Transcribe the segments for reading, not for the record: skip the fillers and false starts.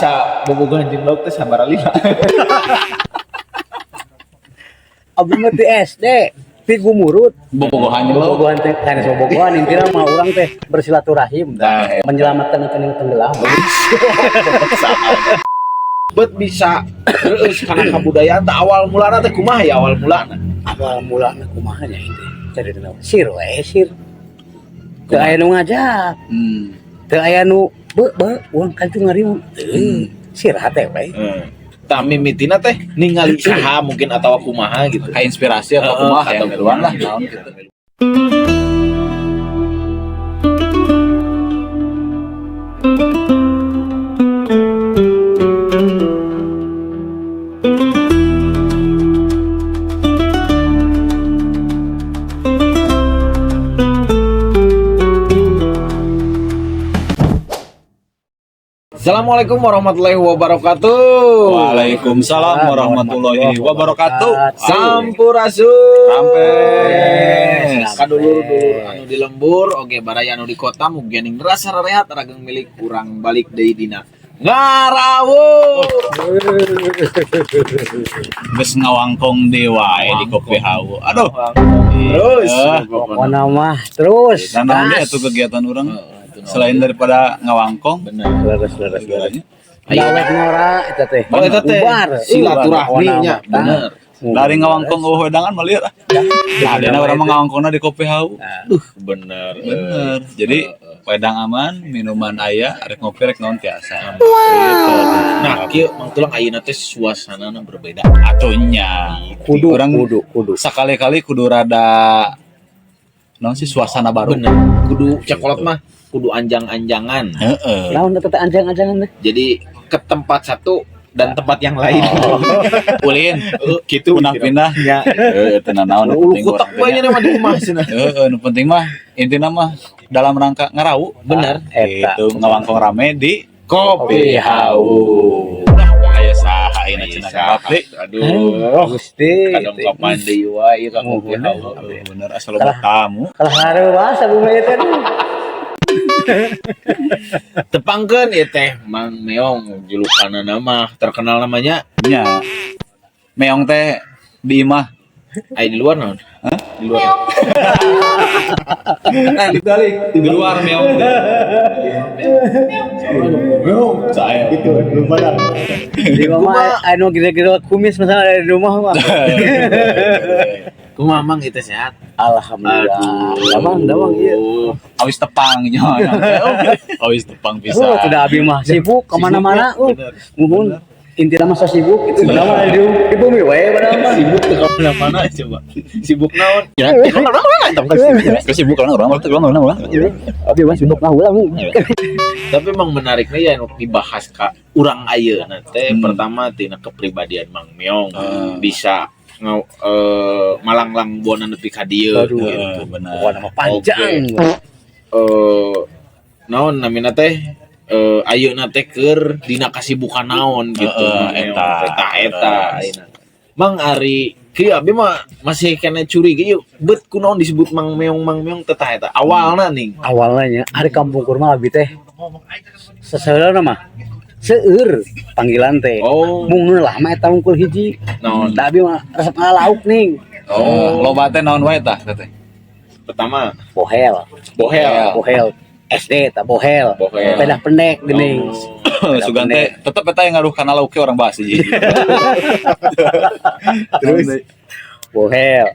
Sa bobogohan jeung lauk teh sabaraha lila? Abdi mah ti SD ti gumurut. Bobogohan jeung lauk. Bobogohan teh kan bobogohan, intinya mah urang teh bersilaturahim, Nah, menyelamatkan ikan yang tenggelam. Bet bisa terus karena kabudayaan teh awal mulana teh kumaha ya, awal mulana? Awal mulana kumaha nya itu? Cari naon? Sir we sir. Teu aya nu ngajak, teu aya nu be be urang ka ditu ngariung. Teu. Sir hate we. Tah, mimitina teh ningali saha mungkin atau kumaha gitu? Kayak inspirasi atau Heeh, kumaha atau yang miluan lah kumaha. Naon gitu. Assalamualaikum warahmatullahi wabarakatuh. Waalaikumsalam warahmatullahi wabarakatuh. Sampurasun. Rampes. Kadulur-dulur anu di lembur, oge baraya anu di kota, mugi ning rasa rehat rageng milik urang balik deui dina Ngarawu. Geus ngawangkong deui wae di Kopi Hawu. Aduh. Terus. Eh. Pokokna mah terus. Dan naon Gas. deui atuh kegiatan urang selain daripada ngawangkong? Bener. Leres leres leres. Segalanya. Dawet ngora eta teh. Oh, eta teh Ubar. silaturahmi nya, bener. Dari ngawangkong eueuh wedangan mah lieur ah. Nah, dena urang mah ngawangkongna di Kopi Hawu. Duh, bener. Bener. Jadi wedang aman, minuman aya, rek ngopi rek naon tiasa. Gitu. Nah, kieu Mang Tulang, ayeuna teh suasanana berbeda. Atuh nya. Kudu Urang kudu kudu. Sekali-kali kudu rada naon sih, suasana baru. Bener. Kudu cekolot mah kudu anjang-anjangan. Heeh. Naon eta teh anjang-anjangan teh? Jadi ke tempat satu dan tempat yang lain. Ulin, Gitu. pindah-pindah. Ya. Heeh, teu naon nu Ulu penting kutek urang we teh nya. nya mah di rumah cenah. Heeh, nu penting mah intina mah dalam rangka ngarawu. Bener. Eta. Gitu, ngawangkong rame di Kopi Hawu. Aya saha ayeuna cenah kopi. Aduh. Gusti. Kadang kapan deui wae ieu ka Kopi Hawu. Bener, asal loba tamu. Kalah hareuwas abdi mah ieu teh. Tepangkeun ieu teh Mang Meong, julukanna mah terkenal namanya. Nya. Meong teh di imah. Aya di luar naon? Hah? Di luar. Nah, dibalik di luar meong teh. Meong. Saya. Di rumah anu gede-gede kumis misalnya ada di rumah mah. Kumaha, Mang, ieu teh sehat? Alhamdulillah. Damang damang ieu. Awis tepang nya. Awis tepang pisan. Oh, tidak, abi mah sibuk kemana-mana. Oh, Bener. muhun intinya masa sibuk itu padahal mah di bumi we padahal mah. Sibuk ke mana-mana coba. Sibuk naon? Ya, sibuk kan orang orang orang orang. Abi mah sibuk mah ulah. Tapi emang menariknya ya nu dibahas ka urang ayeuna teh pertama tina kepribadian Mang Meong bisa malanglang buana nepi ka dieu Aduh. gitu. Benar. Pokoknya mah panjang. Naon namina teh, ayeuna teh keur dina kasibukan naon gitu, Mang Meong Eta. teh. Tah, eta ayeuna. Mang Ari kieu abi mah masih kena curiga ieu bet kunaon disebut Mang Meong, Mang Meong teh, tah eta awalna nih. Awalnya nya ari kampung kurma abi teh seseurna mah seueur panggilan teh. Oh. Mung nu lah mah eta unggul hiji. Naon? Da abi mah resep ngalauk ning. Oh, loba teh naon wae tah teh? Pertama Bohel. Bohel. Bohel. SD eta bohel. Bohel. Pedah pendek geuning. Oh. Sugan teh tetep eta yang ngaruh kana lauk orang bahas hiji. Terus Bohel.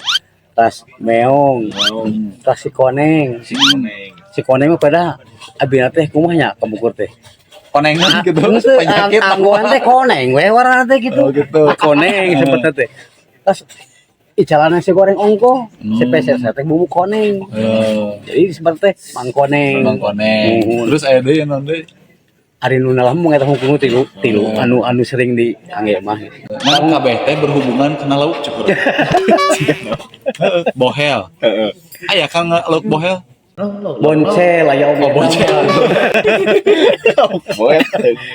Tas meong, Meong. tas si koneng. Si koneng. Si koneng mah pada abina teh kumaha nya kabukur teh. Konengan gitu. Henteu, Penyakit. Anggoan teh koneng we warna teh gitu. Oh, gitu. Koneng sebetulnya teh. Tas icalana si goreng ongko, si peser teh bumbu koneng. Eh, Jadi disebut teh Mang Koneng. Mang koneng. Muhun. Terus aya deui naon deui? Ari nu nalah mah eta hungkul tilu tilu anu anu sering diangge mah. Nah, kabeh teh berhubungan kana lauk cukur. Bohel. Heeh. Aya kan lauk bohel? Boncel aya oge. Oh, boncel. Bohel.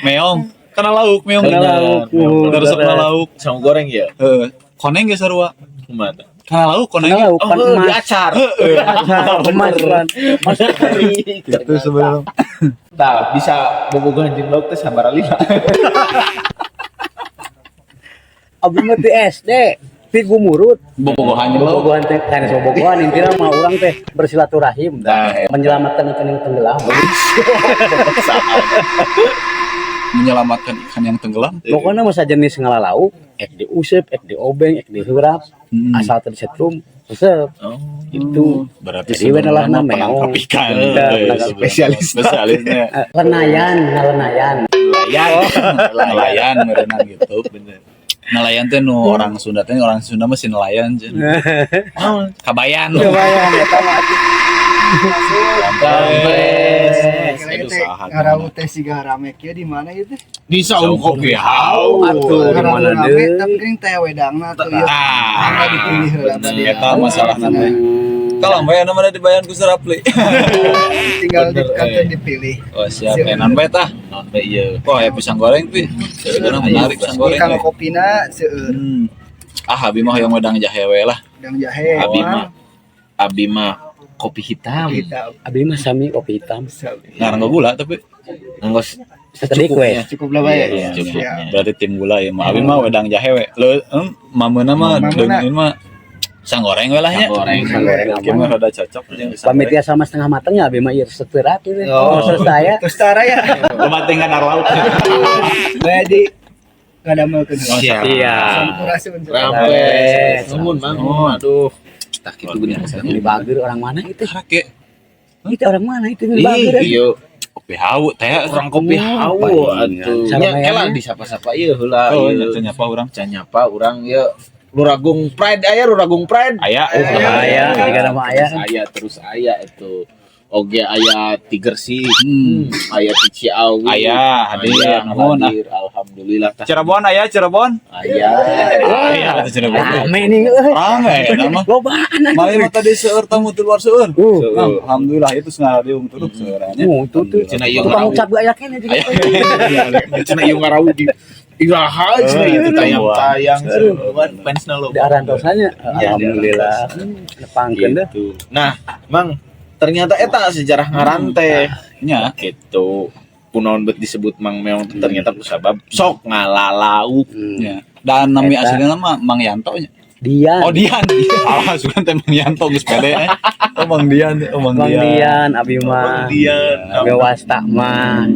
Meong. Kana lauk meong. Kana lauk, muhun. Bener, resep kana lauk. Sama goreng ya. Heeh. Koneng ge sarua. Kumaha tah? Kana lauk Kana koneng. lauk Oh, pan di emas. acar. Emas pan. Emas. Itu sebenarnya. Tah, bisa bobogohan jeung lauk teh sabaraha lila. Abdi mah ti SD, ti gumurut. Bobogohan jeung lauk. Bobogohan teh sanes bobogohan, intina mah urang teh bersilaturahim, Nah, menyelamatkan ikan yang tenggelam. Menyelamatkan ikan yang tenggelam. Pokoknya masa jenis ngala lauk, ek diuseup, ek diobeng, ek diheurap, asal teu disetrum, useup. Oh. Itu. Berarti Jadi we sebenarnya nelahna mah penangkap meong. ikan. Bener, penangkap spesialis. Spesialisnya. Lenayan, ngalenayan. Nelayan. Nelayan merenang gitu. Bener. Nelayan teh nu orang Sunda teh, orang Sunda mah si nelayan jeung. Kabayan. Kabayan eta mah. Rampes. Kira-kira Aduh, teh saha. ngarawu teh siga rame kieu di mana ieu teh? Di saung kopi hau. Atuh, di Ngarawu mana rame deui? tapi geuning teh wedangna tuh ieu. Ah, Mangga dipilih heula bade. eta masalahna teh. Kalau mbak mana dibayar ku Serapli. Tinggal di Bener, kantor eh. dipilih. Oh siap, enak bae tah. Sampai iya. Wah, ya pisang goreng pi. Sebenarnya menarik pisang goreng. Kalau we. kopina seueur, Ah, abi mah hoyong wedang jahe we lah. wedang jahe. Abi mah abi mah kopi hitam. Hitam. Abi mah sami kopi hitam. Ngarang gula tapi Nganggo Sakedik we. Cukup lah bae. Iya, Iya, cukupnya. berarti tim gula ya mah. Abi mah wedang jahe we. Leu mameuna mah Mameuna. deungin mah pisang goreng we lah nya. Pisang goreng. Pisang goreng Kieu aman. mah rada cocok jeung pisang Pamit goreng. ya sama setengah mateng ya abi mah ieu seterat ieu. Oh. Oh, selesai ya. Terus tara ya. Lumating kan laut. Bae di ngadamelkeun. Siap. Iya. Sampurasun. Rampes. Nuhun, Mang. Aduh. Tah kitu Luar bener. biasa. Ini bager orang mana itu? Karake Itu orang mana itu? Ini bager. Iya, kopi hawu teh. orang kopi hawu atuh. Sama Nya kayaknya. kela disapa-sapa ieu heula Oh, ieu. nya nyapa urang. Can nyapa urang ieu Luragung Pride aya Luragung Pride. Aya, Aya, jika nama aya. Terus aya terus aya itu. Oge aya Tiger Sih, aya ti Ciawi. Aya, hadir, Aya, nuhun, ah. hadir. Alhamdulillah tah. Cirebon aya Cirebon. Aya. Aya atuh Cirebon. Rame nih euy. Rame eta mah. Lobaan atuh. Mari mah tadi seueur tamu ti luar seueur. Seueur. Alhamdulillah itu sengaja turun seueurannya. Itu tuh. Cenah ieu Tukang ngarawu. ucap aya keneh juga. Cenah ieu ngarawu di Iraha cenah ieu tayang-tayang. Fansna loba. Di arantosannya. Alhamdulillah. Nepangkeun deh. Gitu. Nah, Mang, ternyata eta sejarah ngaran teh Nya. gitu. Kunaon bet disebut Mang Meong teh ternyata kusabab sok ngalalauk. Nya. Dan nami Eta. aslinya mah Mang Yanto nya. Dian. Oh Dian. Alah sugan teh Mang Yanto geus pede. Eh. Oh Mang Dian, oh Mang Bang Dian. Dian, abi mah. Mang Dian. Abi wasta mah.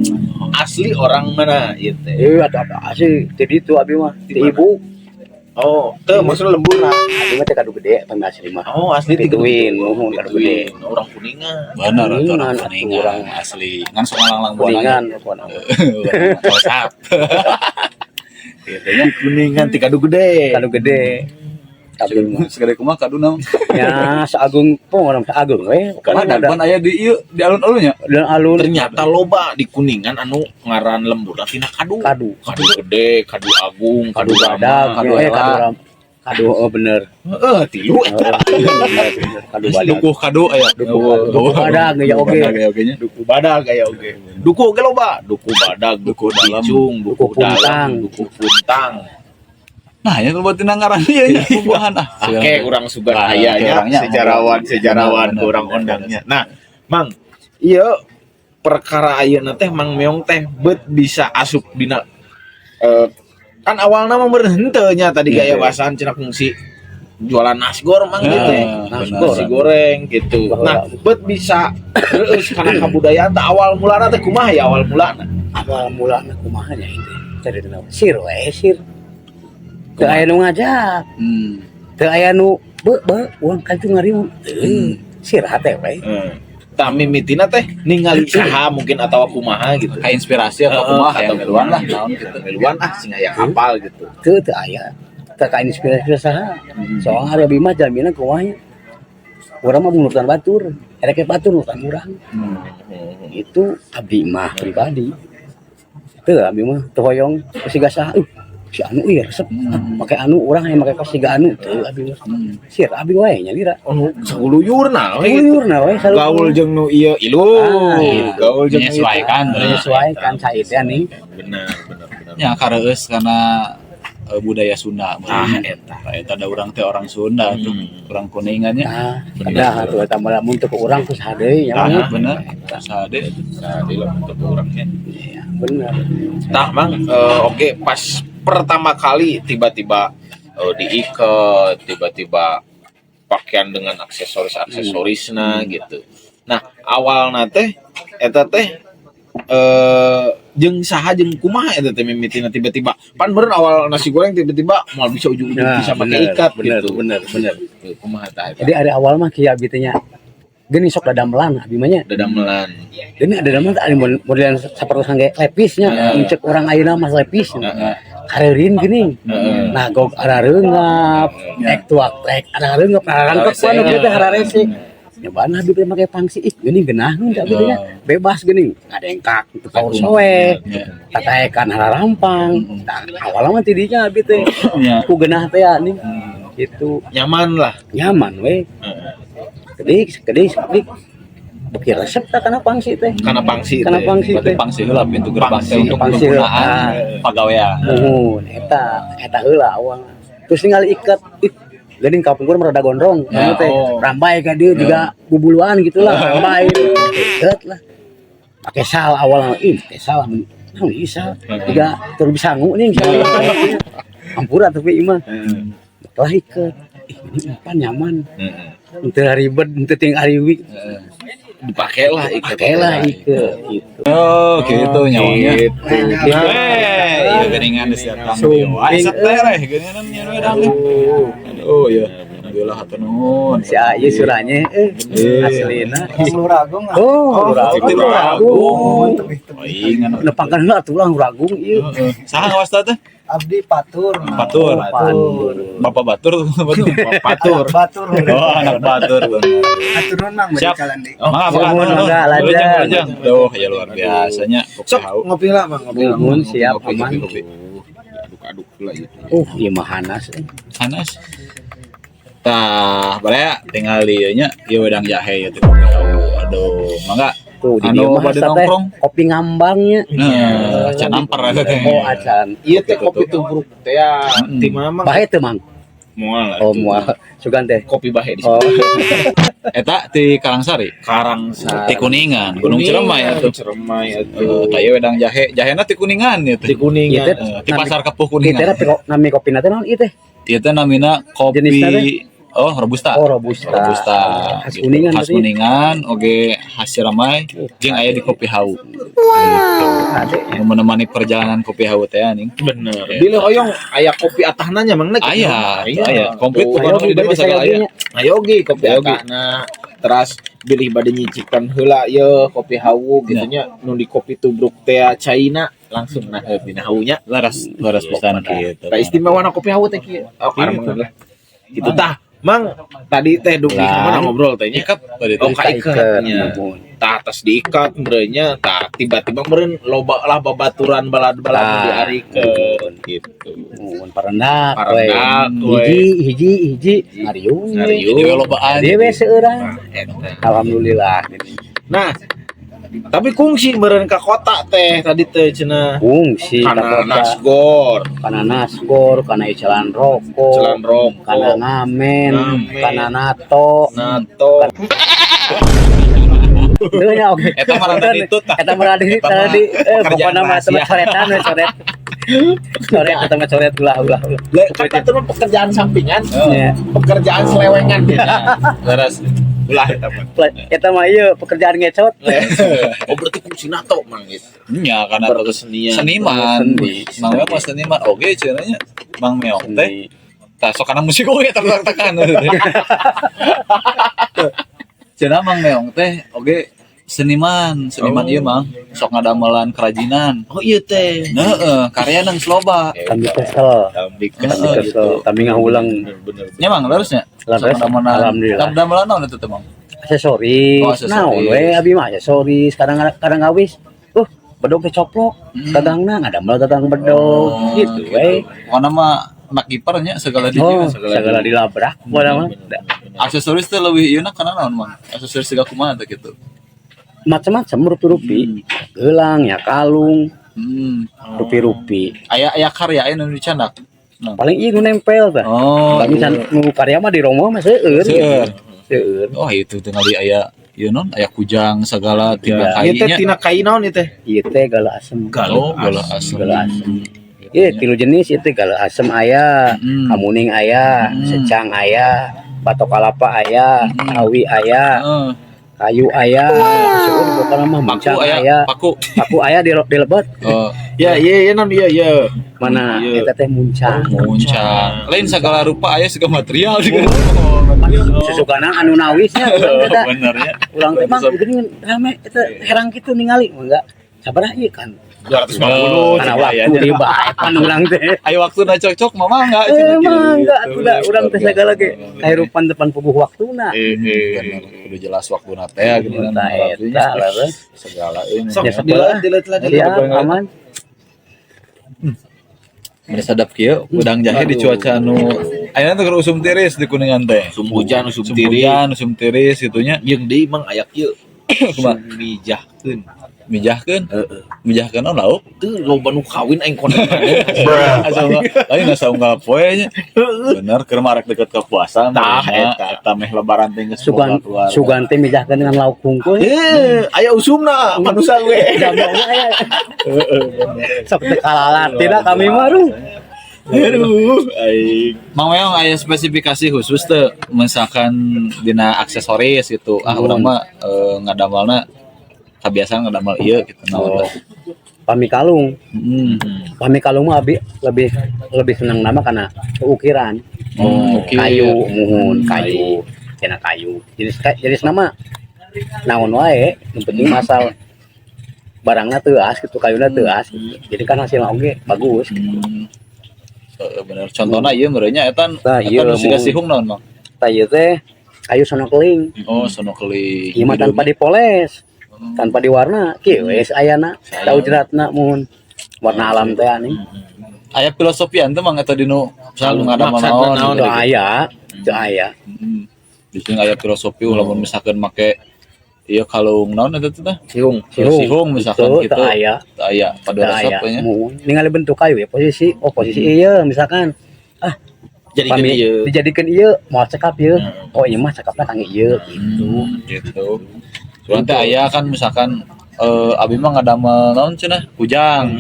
Asli orang mana ieu teh? Eh, atau apa sih? Ti ditu abi mah. Ti Di mana? ibu. Oh, teu maksudnya lemburna. Abi mah teh kadu gede pan asli mah. Oh, asli ti Pituin, nuhun kadu gede. Pituin, orang Kuningan. Benar atuh Kuningan, orang atuh Kuningan orang. asli. Ngan sok ngalanglang buana. Kuningan pokona. Tosap. Gitu nya. Di Kuningan ti kadu gede. Kadu gede. Abi mah. Segede kumaha kadu naon? Ya, seagung po orang seagung we. Mana Kan ada pan aya di ieu di alun-alunnya. dan alun Ternyata loba di Kuningan anu ngaran lemburna tina kadu. kadu. Kadu gede, kadu agung, Kadu kadu badak, rama. kadu eh, ela. kadu ram. Kadu oh bener. Heeh, tilu eta. Heeh, bener, bener. Kadu badak. Dukuh kadu aya. Dukuh dukuh badak ya oge. Badak aya oge nya. Duku badak aya oge. Duku oge loba, duku badak, duku Duku dalam. cicung, duku Duku puntang. dalam, duku puntang. Nah, ya kalau tina ngaran ieu nya bubuhan ah. Oke, urang sugan Ah, aya oke, nya orangnya. sejarawan sejarawan Benar, urang benar, ondangnya. Nah, Mang, ieu perkara ayeuna teh Mang Meong teh bet bisa asup dina kan awalna mah meureun henteu nya tadi gaya Iya. bahasan cenah fungsi jualan nasgor mang gitu ya. Nah, Nasi goreng gitu. Nah, bet bisa terus karena kabudayaan teh awal mulana teh kumaha ya awal mulana? Awal mulana kumaha nya itu. Cari naon? Sir we sir. Teu aya nu ngajak, teu aya nu be be urang ka itu ngariung. Teu. Sir hate we. Tah mimitina teh ningali saha mungkin atau kumaha gitu. Kayak inspirasi atau kumaha Atau yang miluan lah naon gitu. Miluan ah sing aya kapal gitu. Teu teu aya. Teu ka inspirasi saha. Soalnya hari abi mah jalmina kumaha nya. Urang mah nurutan batur, erek batur nurutan urang. Itu abdi mah pribadi. Teu abdi mah teu hoyong siga saha. Si anu ieu resep. Make anu urang yang make kos siga anu teu abdi mah. Sir abdi wae nya lira. Oh, saguluyurna we gitu. Uluyurna we selalu. Gaul jeung nu ieu ilu, Ah, gitu. gaul jeung nu ieu. Menyesuaikan berarti. Menyesuaikan sae teh nih. Benar, benar, benar. Ya kareueus karena budaya Sunda. Ah, eta. Nah, eta da urang teh orang Sunda tuh, orang Kuningannya. Nah, ada tuh eta mah mun teu ke urang terus hade nya. Ah, bener. Sade. Nah, di lamun teu urangnya. Iya, bener. Tah, Mang, oke pas pertama kali tiba-tiba diikat, tiba-tiba pakaian dengan aksesoris-aksesorisna gitu. Nah, awalna teh eta teh jeung saha jeung kumaha eta teh mimitina tiba-tiba pan meureun awal nasi goreng tiba-tiba moal bisa ujung-ujung Nah, bisa pakai bener, ikat bener, gitu. Bener, bener. Tuh, kumaha tah eta? Jadi ari awal mah kieu abi teh nya. Geuning sok dadamelan abi mah nya. Dadamelan. Geuning ada dadamelan ada modelan sapertos kangge lepisnya. Cek urang ayeuna mah lepis. Kareurin geuning. Nah, gog arareungap, ek tuak tek arareungap, ararangkep anu kieu teh hararese. Nyobaan abi teh make pangsi, ih geuning geunaheun teh abi teh nya. Bebas geuning, ngadengkak teu power soe. Tataekan hararampang. Tah awalna mah ti dinya abi teh. Ku geunah teh ya ning. Gitu. Nyaman lah. Nyaman we. Kedik, kedik, kedik. Beuki resep tah kana pangsi teh. Kana pangsi Kana teh. pangsi Berarti teh. pangsi heula pintu gerbang teh Pangsi. untuk Pangsi heula. penggunaan pagawean. Muhun eta eta heula awalna. Terus tinggal ikat, ih geuning kapungkur mah rada gondrong, Ya, anu teh oh. rambai ka dieu juga bubuluan gitulah, rambai. Ikat lah. Pake sal awalna, ih pake sal naon ieu sal. Juga tur bisangu nih sal. Ampura tapi ieu mah. Lah ikat. Ih ini empan nyaman. Henteu ribet, henteu ting ariwik. Dipakai lah ikat. Pakailah ikat gitu. Oh, gitu nyawanya. Gitu. Eh, iya geuningan geus datang. Wah, teh geuningan nya wedang teh. Aduh, iya. Alhamdulillah hatur nuhun. Si ieu suranya aslina. Orang Luragung ah. Oh, Itu Luragung. Tebih tebih. Oh, ingat. Nepangkeun heula atuh lah Luragung ieu. Saha ngawasta teh? Abdi Patur. Patur. Patur. Bapak Batur Batur. Patur. Batur. Oh, anak Batur. Atur nuhun Mang bari Siap. jalan deui. Mangga, mangga. Nuhun, mangga, lanjut. Lanjut. Duh, ya luar biasanya. Kopi Sok hau. ngopi lah, Mang, ngopi lah. Nuhun siap Kopi, aman. kopi, kopi. Aduk-aduk lah itu. Ieu mah hanas eh. Hanas. Tah, baraya tinggal di ieu nya, ieu wedang jahe ieu teh kopi hau. Aduh, mangga. Tuh di Anu dieu mah bade teh nongkrong. kopi ngambangnya. Nah, can amper eta teh. Oh, acan. Iya teh kopi tubruk teh ya. Ti mana Mang? Bahe teu, Mang? Moal. Oh, moal. Sugan teh. Kopi bahe di Oh, Eta ti Karangsari, Karangsari. ti Kuningan, Gunung Ciremai atuh. Ciremai atuh. Tah ieu wedang jahe, jahena ti Kuningan ieu Di teh. Kuningan. Ieu teh Eh, Ti Pasar Kepuh ieu teh Kuningan. nami kopina teh naon ieu teh? Ieu teh namina kopi Jenisna teh? Oh, robusta. Oh, robusta. Robusta. Khas Gitu. Kuningan Khas berarti. Kuningan, oge khas Ciremai, jeung aya di Kopi Hau. Ade. Yang menemani perjalanan Kopi Hau teh anjing. Bener. Bilih hoyong aya kopi atahna nya Mang na. Aya, aya. Komplit Tuh. pokoknya di dieu mah segala aya. Ayo ge kopi Ayo ge. atahna. Teras bilih bade nyicipkan heula ye kopi hawu gitu nya nu di kopi tubruk teh caina langsung nah dina hawunya. Laras, laras pisan kitu. Tah istimewa na kopi hawu teh kieu. Oh, karena lah. Gitu tah. Mang tadi teh dugi Lah. mana ngobrol teh nya. Ikat tadi Oh, teh. kaikatnya. Tah atas diikat meureunnya tah tiba-tiba meureun loba lah babaturan balad-balad Tah. diarikeun gitu. Mun parendak we. Parendak we. Hiji hiji hiji ngariung. we. Ngariung. Jadi we lobaan. Jadi we seueuran. Eta. Alhamdulillah. Nah, tapi kungsi meureun ka kota teh tadi teh cenah Fungsi ka kana kota, nasgor, kana nasgor, kana icalan rokok, jalan rokok, kana ngamen, Ngamen. kana nato. nato. Teu nya oke. Eta mah rada ditut tah. Eta mah rada Eta mah tadi pekerjaan pokona mah eta mah rahasia. coretan we coret. Coret eta mah coret ulah ulah. ulah. Lah, kan itu mah pekerjaan sampingan, Ya. pekerjaan selewengan gitu. Laras. Ulah eta mah. Eta mah ieu pekerjaan ngecot. Oh berarti kungsi nato mang gitu. Nya karena Berkesenian. seniman. Seni. Mang Meong mah seniman oge cenah nya. Mang Meong teh Seni. tah sok kana musik oge tekan-tekan. Cenah Mang Meong teh oge seniman, seniman Oh. ieu Mang, sok ngadamelan kerajinan. Oh iya teh. Heeh, karya nang loba. Kami kesel. Tambi Kami Heeh, kesel, kami ngahulang Bener bener. Nya Mang leresnya. Leres, Sok ngadamelan. alhamdulillah. Ngadamelan naon eta teh Mang? Aksesoris. Oh, aksesoris. Naon we abi mah aksesoris. Kadang kadang ngawis. Bedog teh coplok. Gagangna ngadamel gagang bedog Oh, gitu we. Pokona mah mak kiper nya segala di Oh, dieu. segala dilabrak pokona mah. Aksesoris teh leuwih ieu na kana naon Mang? Aksesoris siga kumaha teh kitu? Macam-macam rupi-rupi. Gelang ya kalung, Hmm. rupi-rupi. Aya aya karya aya nu dicandak. Nah. Paling ieu nu nempel tah. Oh. Kami can nu karya mah di Romo mah seueur. Seueur. Seueur. Oh, itu tinggal di aya ieu non aya kujang segala tina Ieu teh kainya. tina kai naon ieu teh? Ieu teh galeuh asem. Oh, galeuh asem. Galeuh asem. Ieu tilu jenis ieu teh galeuh asem aya, kamuning aya, secang aya, batok kalapa aya, awi aya, kayu aya, seueur pokona mah Paku muncang aya, aya. Paku. Paku aya di lebet. Oh, Ya, iya iya non iya iya. Mana Iya. eta teh muncang. Muncang. Lain segala rupa aya segala material juga. Susukana anu nawisnya urang teh tah. Bener ya. Urang teh mah geuning rame eta herang kitu ningali enggak. Sabaraha ieu kan? 250 Karena waktu di bae pan urang teh. Ayo waktu na cocok mama enggak? Eh mah enggak atuh da urang teh segala ge kahirupan depan puguh waktuna. Bener, udah jelas waktu na teh gini kan. Tah eta leres. Segala ini. Sok Ya, dileut dileut lagi. Siap aman. Bener sadap kieu udang jahe di cuaca anu ayeuna teh keur usum tiris di Kuningan teh. Usum hujan, usum Usum tiris. hujan, usum tiris gitunya. Jeung deui mang aya kieu. Kumaha? Mijahkeun. Mijahkeun. Heeh. Mijahkeun naon lauk? Teu loba nu kawin aing kondangan. Asa lain asa unggal poe nya. Bener keur mah arek deket ke puasa Tah, mah eta. eta meh lebaran teh geus Sugan boga keluarga. sugan teh mijahkeun dengan lauk hungkul. Eh, aya usumna manusia we. Jamna aya. Sok teu kalalat tidak kami mah ruh. Aduh, aing. Mang Meong aya spesifikasi khusus teu misalkan dina aksesoris gitu. Ah urang mah ngadamelna kebiasaan ngadamel ieu gitu naon Oh. teh. Pami kalung. Pami kalung mah lebih lebih lebih senang nama karena ukiran. Oh, oke. Kayu muhun, kayu, cenah kayu. Jenis jenis nama naon wae, yang penting masal barangnya teuas gitu, kayuna teuas gitu. Jadi kan hasilnya oge bagus gitu. Bener. Contohna ieu meureunnya eta Tah, eta ieu nu siga mun. sihung naon, Mang? Tah ieu teh kayu sonokeling. Oh, sonokeling. Ieu mah tanpa dipoles, tanpa diwarna, kieu we ayana, tau jeratna muhun. Warna alam teh aneh. Aya filosofian teh Mang eta dinu misalnya nu ngadamel Maksudna naon naon gitu. Teu aya, teu aya. Di sini aya filosofi lamun misalkan make ieu kalung naon eta teh? Sihung. Sihung. Sihung misalkan Teu, gitu. teu aya. Teu aya pada Teu resep aya. nya. Muhun. Ningali bentuk kayu ya posisi, oh posisi ieu misalkan Jadi pami ieu. dijadikeun ieu moal cekap ieu. Oh ieu mah cekapna kangge ieu gitu. Gitu. Cuman teh aya kan misalkan abi mah ngadamel naon cenah kujang.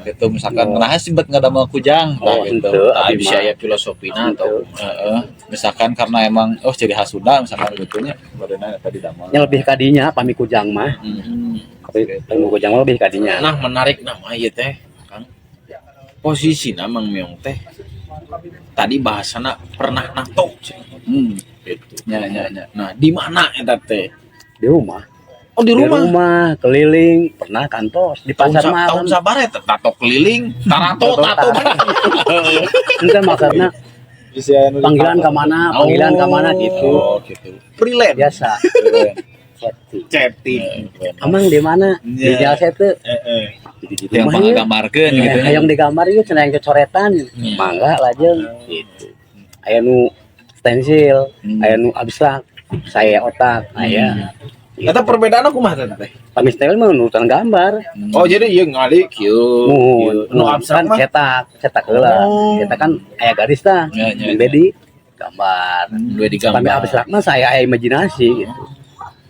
Gitu misalkan Oh. nah sih bet ngadamel kujang tah Oh, gitu. henteu Ah, abi bisa mah. aya filosofina atau Heeh. Misalkan karena emang oh ciri khas Sunda misalkan gitunya badanna tadi damel. Nya lebih kadinya pami kujang mah. Pami kujang mah lebih kadinya. Nah, menarik nama ieu teh, Kang. Posisina Mang Meong teh tadi bahasana pernah nato gitu. Nya nya nya. Nah, di mana eta teh? Di rumah. Oh, di Di rumah. rumah, keliling, pernah kantos di Tahun, pasar tahun malam. sabar eta tato keliling, tarato tato. Ente maksudnya panggilan ke mana, panggilan ke mana gitu. Oh, gitu. Freelance. Biasa. Chatting. Chatting. Amang di mana? Di Iya. jalan saya tuh. Heeh. Di Yang rumah ieu. panggambarkeun gitu nya. Hayang digambar ieu cenah yang cocoretan. Mangga lajeng gitu. Aya nu stensil, aya nu abstrak, saya otak, aya. Gitu. Eta perbedaan kumaha teh teh? Pami stensil mah nurutan gambar. Oh, jadi ieu ngali kieu. Muhun, Nu abstrak kan mah cetak, cetak heula. Oh. Cetak kan aya garis tah. Ya, ya, Nembe di gambar. Dua Pami digambar. abstrak mah saya aya imajinasi gitu.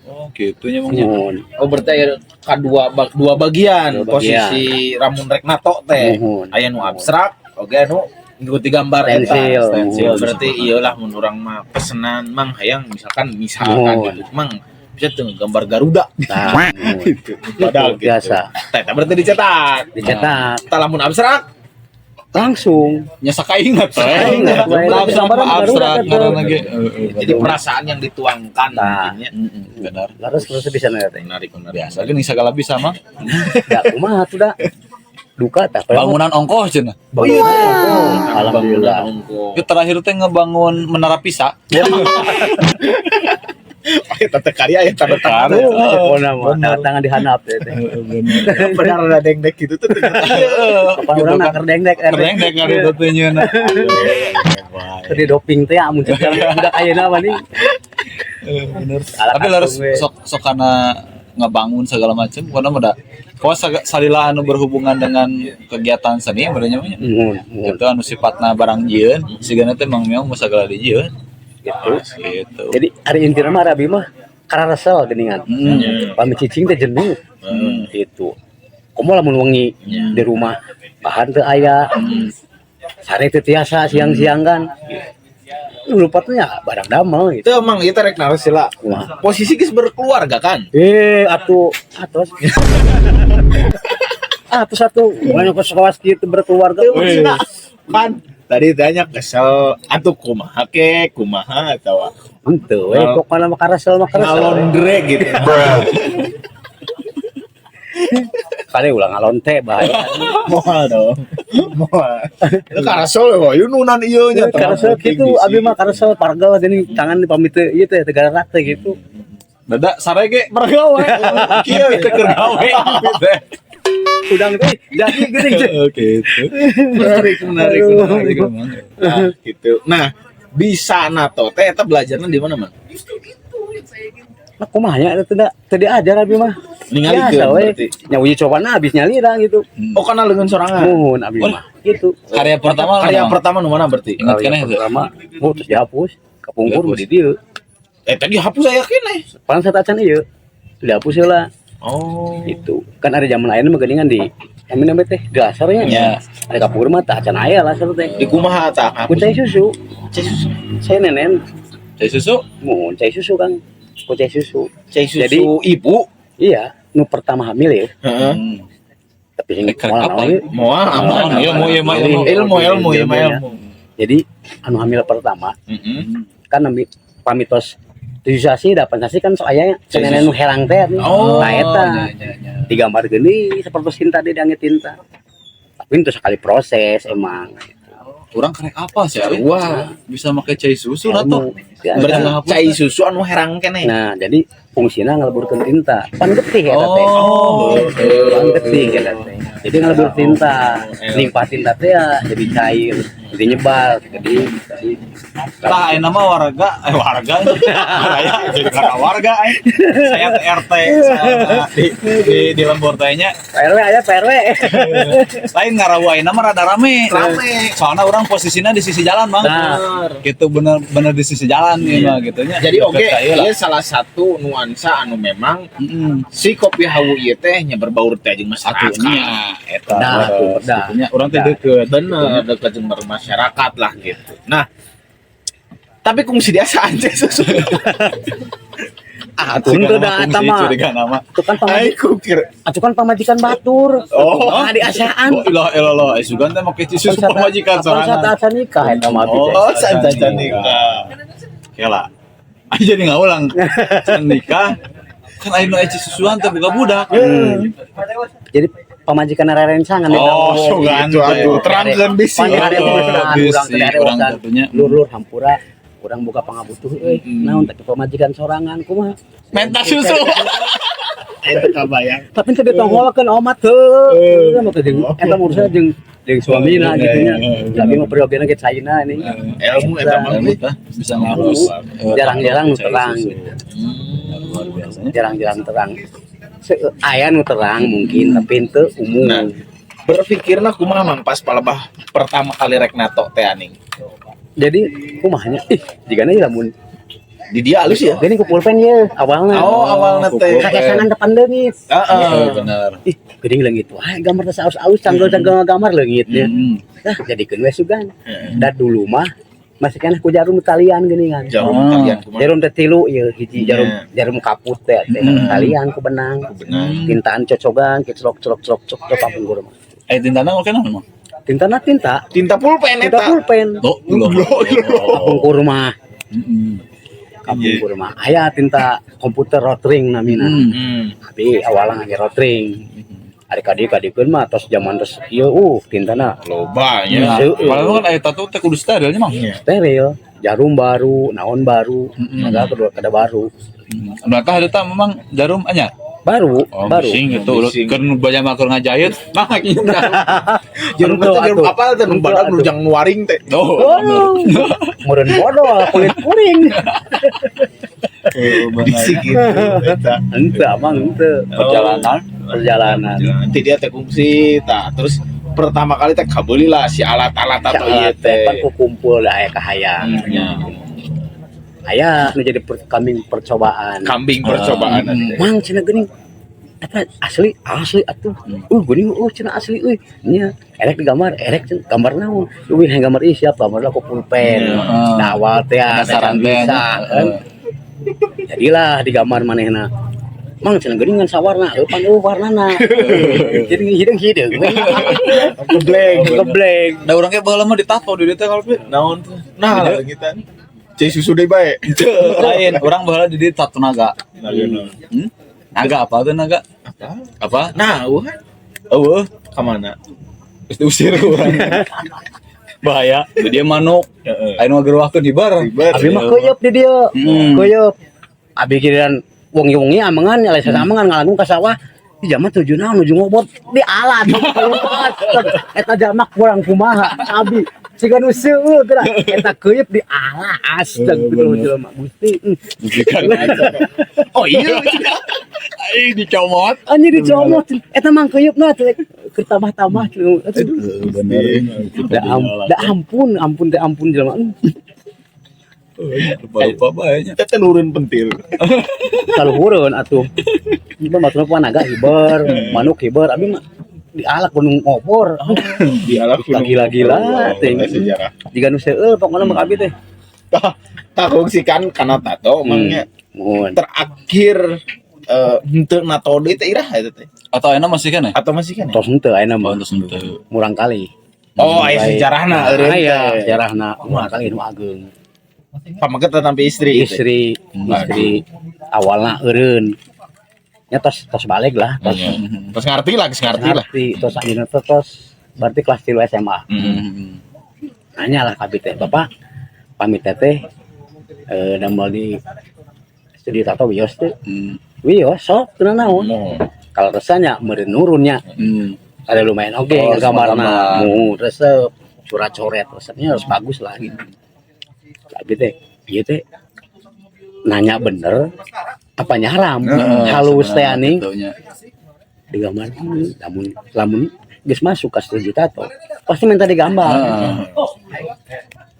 Oh, gitu nya Mang nya. Muhun. Oh, berarti aya kadua dua bagian Dua bagian. posisi lamun rek nato teh. Muhun. Aya nu abstrak, oge anu ngikuti gambar eta. Stensil. Stensil. Berarti iyalah mun urang mah pesenan mang hayang misalkan misalkan Muhun. gitu mang bisa tuh gambar Garuda Nah, muhun. gitu. Padahal gitu. Biasa. Teh eta berarti dicetak. Dicetak Tah lamun abstrak langsung. Nya sakaingat teh. Sakaingat, we. Abstrak Gambaran mah Garuda abstrak kan, ngaranna ge. Heeh, jadi perasaan yang dituangkan Nah. mungkin ya. Heeh, benar. Terus terus bisa teh. Menarik menarik. Biasa geuning segala bisa mah. Ya kumaha tuh da. Duka tah. Bangunan ongkoh cenah. Bangunan. Alhamdulillah. Bangunan ongkoh. Itu terakhir teh ngebangun Menara Pisa. Eta teh karya ya tanda tangan. Pokona mah tanda tangan dihandap teh. Teh. Benar ada dengdek gitu tuh ternyata. Kapan urang naker dengdek Keren deh kan itu teh nyeuna. Keur di doping teh amun cek budak ayeuna mah nih. Bener. Alah, Tapi harus kasung we. sok sok karena ngebangun segala macam karena mah da Pokoknya salila anu berhubungan dengan kegiatan seni berarti nya. Muhun, muhun. Itu anu sifatna barang jieun, sigana teh Mang Meong sagala dijieun. Gitu. Gitu. Jadi ari intina mah abi mah kararesel geuningan. Pami cicing teh jenuh. Gitu. Komo lamun wengi di rumah bahan teu aya. Sare teu tiasa siang-siang kan. Lupatnya barang damel gitu. Itu emang ieu teh rek naros sila. Kumaha? Posisi geus berkeluarga kan? Eh, atuh atos. Atuh satu, banyak ke sekolah gitu berkeluarga. Itu maksudna kan tadi tanya kesel atuh kumaha ke kumaha atawa Henteu we, pokokna mah karesel mah karesel. ngalondre gitu. Kali ulah ngalonte bahaya. Moal dong. Moal. Lu karesel we, ieu nunan ieu nya. Karesel gitu, abi mah karesel pargel jadi tangan pamit teu ieu teh tegarak teh gitu. Dada sare ge bergawe. Kieu Teu keur gawe. Udang teh jadi geuning. Oke itu. Menarik, menarik, Aduh. menarik. Nah, gitu. Nah, bisa nato teh eta belajarnya di mana, Mang? Nah, kumaha nya eta teh teu diajar abi mah. Ningalikeun Biasa we. berarti. Nya uji cobana habis nyalira gitu. Oh, kana leungeun sorangan. Muhun abi mah. Gitu. Karya pertama Karya naon? pertama nu mana berarti? Ingat Karya keneh teu? pertama, oh terus dihapus. Kapungkur Dihapus. di dieu. Eh, tadi hapus aya keneh. Pan acan ieu. Dihapus heula. Oh. Gitu. Kan ada zaman lain mah geuningan di anu namanya teh dasarnya. Ya. Ada kapungkur mah tah acan aya lah teh. Di kumaha tah? Ku cai susu. Cai susu. Saya nenen Cai susu. muhun cai susu Kang. Ku cai susu. Cai susu Jadi- ibu. Iya, nu pertama hamil ya. Heeh. Tapi sing Eh, kerek moal apa? naon ieu. Moal aman. Iya, mau iya mah ilmu. Ilmu, ilmu, ilmu, Ilmunya. ilmu. Jadi anu hamil pertama Heeh. kan ami pamitos tujuh sasi delapan sasi kan soalnya Cai cenenen nu herang teh Oh, nah eta Nya, nya, nya. digambar geuning seperti cinta di diangge tinta. Tapi itu sekali proses emang. Urang kerek apa sih? Ari? Wah, Bisa make cai susu lah tuh. Ilmu. Ya, berarti Nggak hapus, cai susu anu herang keneh. Nah, jadi fungsinya ngeleburkeun tinta. Pan getih eta teh. Oh, Pan getih eta teh. Jadi ngelebur tinta, limpah tinta teh ya jadi cair, jadi nyebar, jadi Tah ayeuna mah warga, eh warga. Saya jadi karena warga eh. Saya teh RT saya di lembur teh nya. Pak RW aya Pak RW. Lain ngarawu ayeuna mah rada rame. Rame. Soalnya orang posisinya di sisi jalan, Bang. Nah. Gitu bener-bener di sisi jalan nih mah gitu nya. Jadi oke, Deket ka ieu lah. ieu salah satu nuansa anu memang Heeh. si kopi hawu ieu teh nya berbaur teh jeung masyarakat. Atunya eta. Dah, tuh, dah. Atunya urang teh Dah. deket. Bener, dekat jeung masyarakat lah gitu. Nah, tapi kungsi diasaan cai susu. Ah, atuh henteu da eta mah. Curiga nama. Itu kan pamajikan, Ai kukir. atuh kan pamajikan batur. Oh. Ah, diasaan. Oh, ilah ilah lah, eh, sugan teh make susu pamajikan sorangan. sorangan. Saat nikah eta mah abi teh. Oh, sancan nikah. Kela. Ayo jadi ngaulang. Can nikah kan ayeuna ece susuan teh boga budak. Jadi pamajikan rerencangan Oh, sugan Gitu teh. atuh, terangkeun bisi. Pan Oh, urang bisi, teh urang arewasan. tentunya. Lur-lur hampura urang buka pangabutuh euy. Naon tapi pamajikan sorangan kumaha? Menta susu. Itu kabayang. Tapi teu ditongolkeun omat heuh. Mah teh jeung eta mah urusan jeung jeung suamina gitu nya. Tapi mah periogena ge caina ini. Ilmu eta mah. Ilmu tah bisa ngapus. Jarang-jarang nu Cai terang susu. gitu. Luar biasanya. Jarang-jarang terang. Aya nu terang mungkin tapi henteu umum. Nah, berpikirna kumaha Mang pas palebah pertama kali rek nato teh aning. Jadi kumaha nya ih jigana ieu lamun Di dia halus ya? geuning ku pulpen ye awalna. Oh, awalna teh. Kakesanan depan leungit. Heeh. Bener. Ih, geuning leungit wae gambar teh saus-aus canggel-canggel ngagambar leungit nya. Nah, jadikeun we sugan. Da dulu mah masih keneh ku jarum talian geuningan. Jarum Oh. talian kumaha? Jarum teh tilu ieu hiji jarum Iya. jarum kaput teh teh talian ku benang. Benang. Tintaan cocogan celok celok celok celok celok kapungkur mah. Eh tintana oke naon mah? Tintana tinta, Tinta pulpen tinta eta. pulpen. Loh, loh. Kapungkur mah, Heeh. kapungkur mah. Aya tinta komputer rotring namina. Tapi awalnya ngake rotring. Ari kadi-kadikeun mah tos zaman tos ieu tintana Loba nya. Ya, padahal kan aya tato teh kudu sterilnya mang. steril, jarum baru, naon baru, maka kedua kada baru. Berarti ada tah memang jarum anyar. Baru, Oh, baru. bising gitu. Bising. Keur nu banyak mah keur ngajahit, mah kieu. Jarum Tentu, teh jarum atuh. apa teh nu Tentu, badak nu atuh. jang nuaring teh. Oh, Waduh, meureun bodol kulit kuring. Bising gitu eta. Henteu amang henteu. Perjalanan. Perjalanan. Nanti dia teh kungsi tah, terus pertama kali teh kabeuli lah si alat-alat atau ieu teh teh. Pan ku kumpul da aya kahayang. Nya. Aya nu jadi kambing percobaan. Kambing percobaan teh. Mang, cenah geuning eta asli asli atuh. Geuning, cenah asli euy. Nya, erek digambar, erek cenah gambar naon? Euy, hayang gambar ih, siap gambar lah ku pulpen. Nah, awal teh ada Penasaran teh, bisa nya. kan. Jadilah digambar manehna. Mang, cenah geuning ngan sawarna, euy pan eueuh warnana. Jadi hideung-hideung we. Gebleng. Gebleng. Da urang ge baheula mah ditato di dieu teh kalau Naon tuh? Nah, lah kita. Cai susu deui bae. Lain, urang baheula di dieu tato naga. Hmm? Naga apa tuh naga? Apa? Apa? Nah, eueuh kan Eueuh, ka mana? geus diusir ku urang. Bahaya, di dia manuk. Heeh. Aya nu ngageruahkeun hibar. Hibar. Abi mah keuyeup di dieu. Keuyeup. Abi giliran wengi-wengi amengan nyalesa amengan ngalangkung ka sawah. Di jalma tujuh naon nuju ngobot di alat. Eta jalma kurang kumaha abi. Siga nu seueur geura. Eta keuyeup di ala, astagfirullah jelema Gusti. Oh iya. Aing dicomot. Anjir dicomot. Eta mang keuyeup na teh keur tambah-tambah. Aduh. Bener. Da ampun, ampun teh ampun jelema. Lupa-lupa bae nya. Teh nurun pentil. Kaluhureun atuh. Ieu mah batur naga hiber, manuk hiber, abi mah dialak gunung obor. Dialak gunung. Gila-gila teh. Sejarah. Jiga nu seueul pokona mah abi teh. Tah, tah kungsikan kana tato mangnya Mohon. terakhir henteu nato deui teh iraha eta teh? Atau ayeuna masih kan ya? Atau masih kan ya? Tos henteu ayeuna mah Oh, terus henteu. murang kali. Oh, aya sejarahna eureun Aya teh. sejarahna murang kali nu ageung. Pameget tampi istri itu. Istri, istri awalna eureun. Nya tos tos balik lah, tos Terus ngerti lah, geus ngerti lah. ngerti, tos anjeunna teh tos berarti kelas 3 SMA. Nanya lah ka abi teh, "Bapak pamit teh damel di studio tato wios teh?" "Wios sok, teu naon." Kalau resanya meureun nurunnya ada lumayan oke Oh, gambarna. gambar. Mu resep surat coret resepnya harus bagus lah gitu. Abi teh ieu teh nanya bener apa nyaram halus teh aning Gitunya. digambar, lamun lamun geus masuk ke studio tato pasti minta digambar.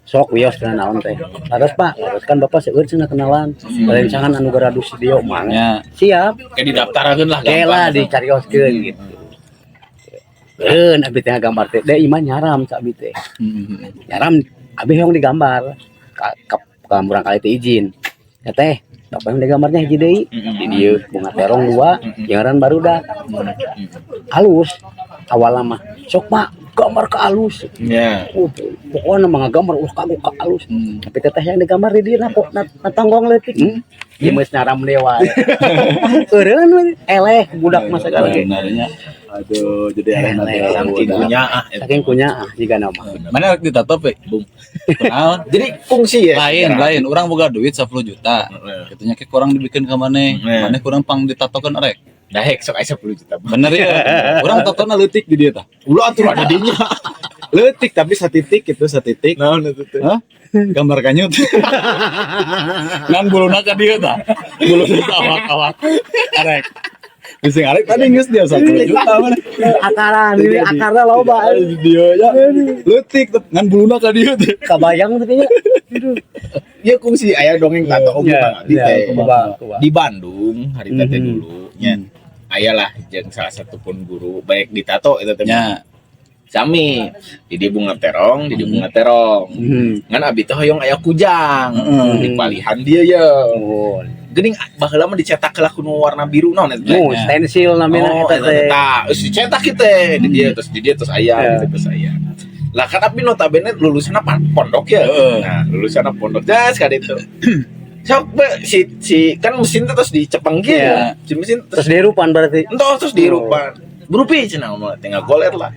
"Sok wios cenah, naon teh." "Laras Pak, laras kan Bapak seueur cenah kenalan rerencangan anu garadu studio mangga." Ya. "Siap." Kayak didaftarkeun lah. Oke lah dicarioskeun gitu. Eureun abi teh gambar teh, da imah nyaram sa abi teh. Nyaram abi hoyong digambar. Ka murang kali teh izin. Ya teh, bapak yang digambarnya hiji deui. Di dieu bunga terong dua, jangaran barudak. Halus awal mah. "Sok Pak, gambar ke alus." Pokoknya mah ngagambar ulah kagok ka alus. Tapi teteh yang digambar di dieu na kok na tonggong leutik. Ieu geus nyaram deui wae. Eureun we, eleh budak mah sagala ge. Benarnya. Aduh, jadi eleh nanti. Eleh. Saking kunya ah. Saking kunya ah jiga nama. Mana rek ditato, Pe? Bung. Naon? Jadi kungsi ya. Lain, sejarah. lain. Urang boga duit 10 juta. Kitunya ke kurang dibikin ke maneh. Maneh kurang pang ditatokeun rek. Dahek sok aya 10 juta. Bener ya. Urang tatona leutik di dieu tah. Ulah atuh ada dinya. Leutik tapi satitik gitu, satitik. Naon itu teh? Hah? Gambar kanyut. Ngan buluna ka dieu tah. Buluna ka awak-awak. Arek. Bisa ngarek tadi geus dia 10 juta mana. Akaran, ini akarna loba. Dia ya. Leutik ngan buluna ka dieu teh. Kabayang tuh kayaknya. Ya kungsi aya dongeng tato oge Iya, Bang Abi iya, teh. kumaha, kumaha. Di Bandung hari teh dulu nya. Aya lah jeung salah satu pun guru baik ditato eta teh. Nya. Sami di dieu bunga terong, di dieu bunga terong. Ngan abi teh hoyong aya kujang. Di palihan dia ya. Oh, Geuning baheula mah dicetak lah kuno warna biru naon eta teh. nu stensil namanya Oh, eta eta teh. teh. Terus dicetak kita di dia terus di dia terus aya gitu terus aya. Lah kan abi notabene lulusan apa pondok ya. Nah, lulusan pondok jas kan itu. Sok be, si si kan mesin teh terus dicepeng gitu. Si mesin Terus terus dihirupan berarti. entos terus dihirupan. Berupi cenah mah tinggal goler lah.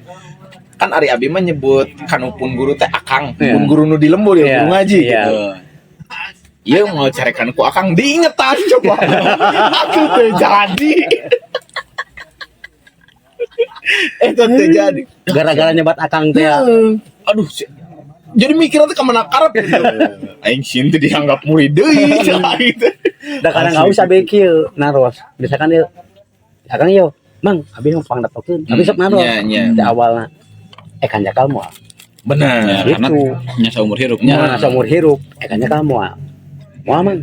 Kan ari abi mah nyebut kanu pun guru teh akang, pun guru nu di lembur ya, guru ngaji gitu. Iya mau carekan ku akang diingetan coba. Aku teh jadi. Itu teh jadi. Gara-gara nyebat akang teh ya. Aduh, jadi mikirnya teh kemana karep gitu. Aing sieun teh dianggap murid deui cenah gitu. Da kadang nggak usah kieu naros. Misalkan ieu akang ieu Mang, abi mah pangdatokeun. Abi sok naros. Nya, nya. Di awalna eh hanjakal moal. Benar. Ya, karena Gitu. nya saumur hirupnya. Nya saumur hirup, eh hanjakal moal. Moal, Mang.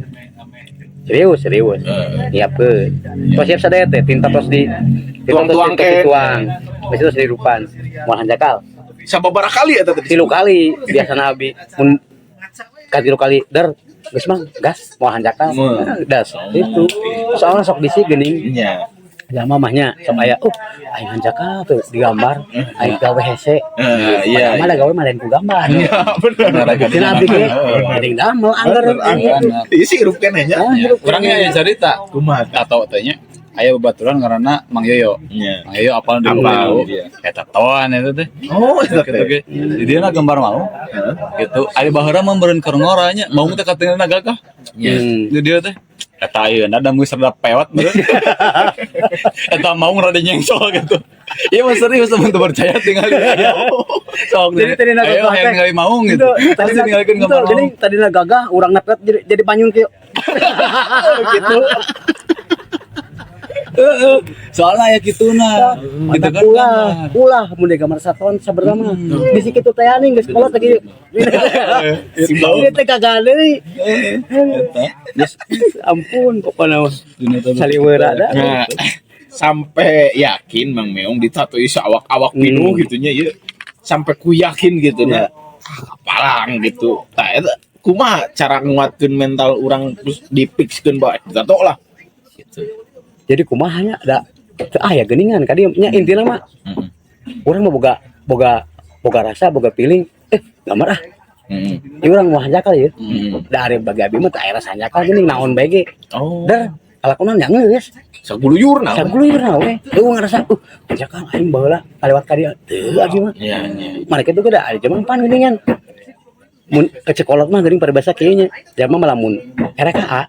Serius, serius. Nyiapkeun. Tos siap sadaya teh, tinta tos di tinta tos Tuang-tuang tos ke. dituang. Geus tos dirupan. Moal hanjakal. Sababaraha kali eta tadi? 3 kali biasa abi. Mun ka 3 kali der geus, Mang, gas moal hanjakal. Moal. Nah, das itu. Soalnya sok bisi geuning. Nya. Ya mamahnya sok aya, aing hanjakal tuh digambar, aing gawe hese. Iya. Padahal mah da gawe mah lain ku gambar. Bener. Cenah abdi ge geuning damel angger gitu. Iya sih hirup keneh nya. Ah, hirup Urangnya keneh. aya cerita. Kumaha? Tato teh nya aya babaturan ngaranna Mang Yoyo. Nya. Mang Yoyo apal di Apal, Yoyo. iya. Eta tatoan eta teh. Oh, eta Gitu teh. ge. Di dieu na gambar mau. Gitu. Aya baheula mah meureun keur ngora nya, mau teh katinggalna gagah. Nya. Di dieu teh. Eta ayeuna da geus rada pewat meureun. Eta mau rada nyengsol gitu. Iya mah serius, teman teu percaya tinggal. Sok Jadi tadi na ayo gagah hayang teh. ningali maung gitu. Tadi Pasti ningalikeun gambar jadi maung. tadi na gagah urang nepet jadi panyun kieu. Gitu. Heeh. Soalnya aya kituna. Gitu Mantap kan. ulah, ulah mun di gambar satuan saberapa mah. Bisi kitu teh aning geus kolot lagi. Si bau. Ini teh gagal deui. Eta. Ampun pokoknya mah. Saliweura da. Nah, sampai yakin Mang Meong ditato ieu awak-awak pinuh gitu nya ieu. Sampai ku yakin gitu Iya. nah. Ah, kapalang gitu. Tah eta kumaha cara nguatkeun mental urang terus dipixkeun bae ditato lah. Gitu. Jadi kumaha nya da teu aya geuningan ka dieu nya intina mah Heeh. urang mah boga boga boga rasa, boga feeling, gambar ah. Heeh. Ieu urang mau hanjakal ieu. Heeh. Da ari bagi abi mah teu aya rasa hanjakal geuning naon bae ge. Oh. Der kalakuan nya geus. Saguluyurna. Saguluyurna we. Eueuh ngarasa hanjakal aing baheula kalewat ka dieu. Teu abi mah. Iya, iya. Mereka itu da ari zaman pan geuningan. Mun ke sekolah mah geuning paribasa kieu nya. Zaman mah lamun erek ka A,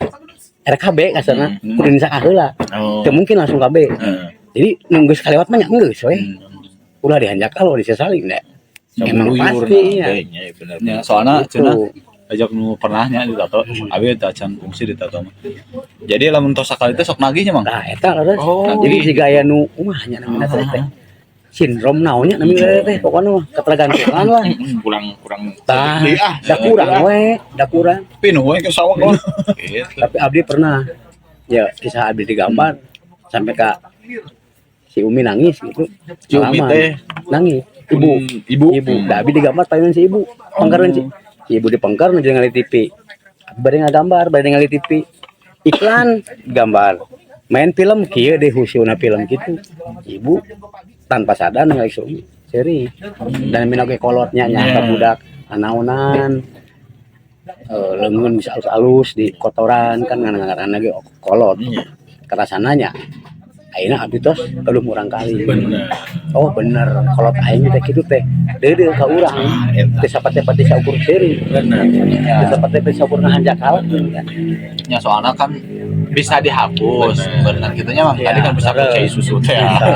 erek ka B kasarna kudu nisaka heula. Oh. Teu mungkin langsung ka B. Heeh. Jadi nunggu kalewat mah nya geus we. Ulah dihanjakal ulah disesali da. Emang Saguluyurna pasti ya. we nya, bener. Ya, soalnya Gitu. cenah ajak nu pernahnya ditato, abi teh acan fungsi ditato mah. Jadi lamun tos sakali teh sok nagihnya, Mang. Nah, eta leres. Oh. Jadi siga aya nu kumaha nya namina teh teh. Sindrom naonnya namina teh pokoknya mah ketergantungan lah. Kurang kurang Tah, deui ah. da kurang we, da kurang. Pinuh we ke sawah kawan. Gitu. Tapi abdi pernah ya kisah abdi digambar sampai ka si Umi nangis gitu. Si Umi Salaman. teh? Nangis. Ibu, Ibu. ibu. Da abdi digambar payun si ibu. Pengkereun si ibu dipengker nu ningali TV. Bari ngagambar, bari ningali TV. Iklan gambar. Main film kieu deh husuna film gitu. Ibu tanpa sadar ningali si Umi seri. Dan mina ge kolotnya nya ka budak anaonan. Leungeun bisa alus-alus di kotoran kan ngan ge kolot. Iya. Kerasananya ayeuna abdi tos gaduh murang kali. Bener. Oh bener, kolot aing teh kitu teh. Deudeuh ka urang. Eta. Teu sapate-pate saukur seuri. Bener. Teu sapate-pate saukur ngahanjakal. Ya soalnya kan bisa dihapus. Bener gitunya, Mang. Tadi kan bisa Bener. ku cai susu teh. Bisa.